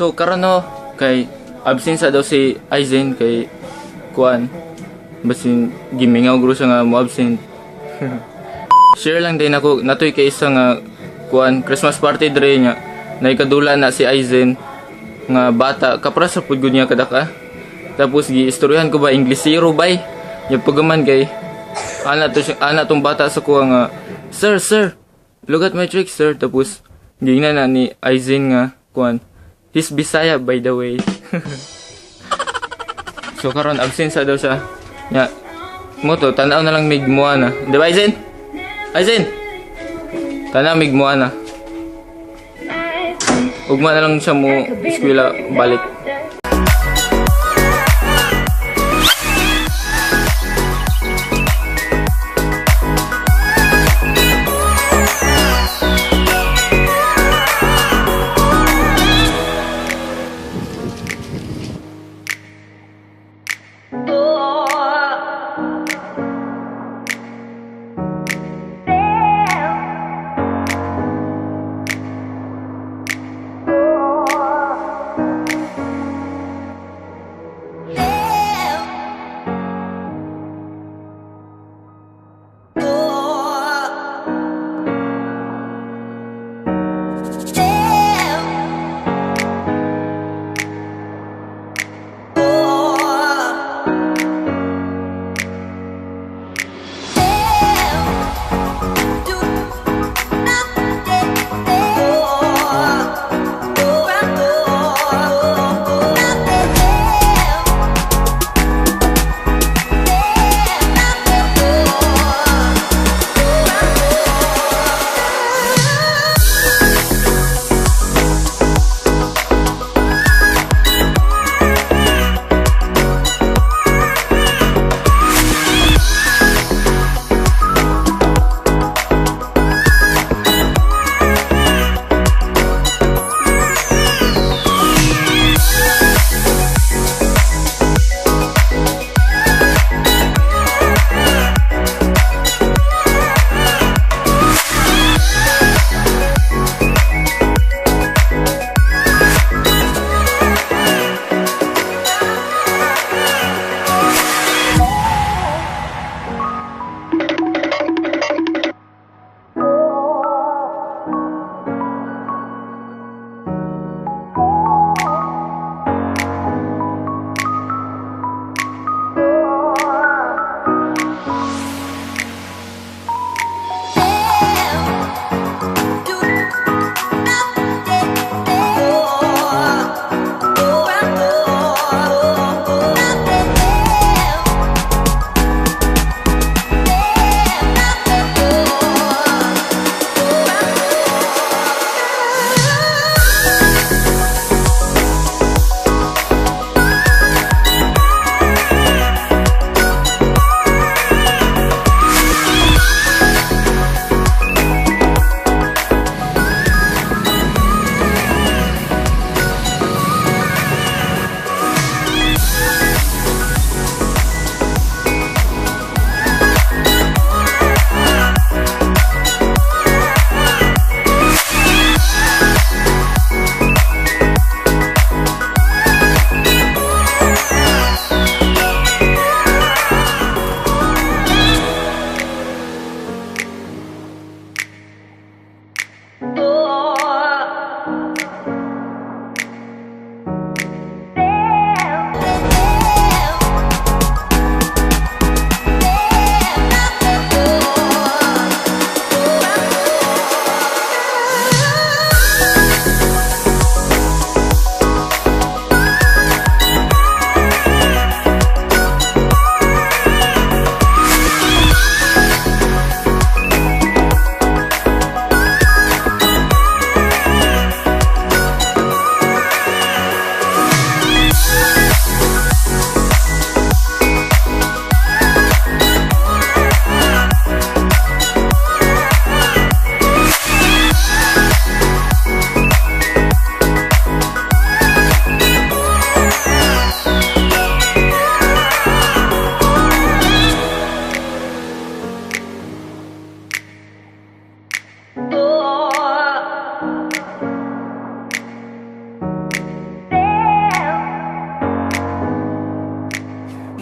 So karon no, kay absent sa daw si Aizen kay kuan. Basin gimingaw guro siya nga mo absent. Share lang din ako natoy kay isa nga kuan Christmas party dre niya. Naikadula na si Aizen nga bata kapra sa pud gud niya kadaka. Tapos giistoryahan ko ba English zero bay. Nya pagaman kay ana to siya, ana tong bata sa kuha nga, "Sir, sir, look at my trick, sir." Tapos gingnan na ni Aizen nga kuan, he's Bisaya, by the way. So karon absent sa daw siya. Nya mo to tan-aw na lang mig Moana. Di ba, Aizen? Aizen. Tan-aw mig Moana. Ugma na lang siya mo eskwela balik.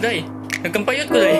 Day. Nagkampayot ko, day.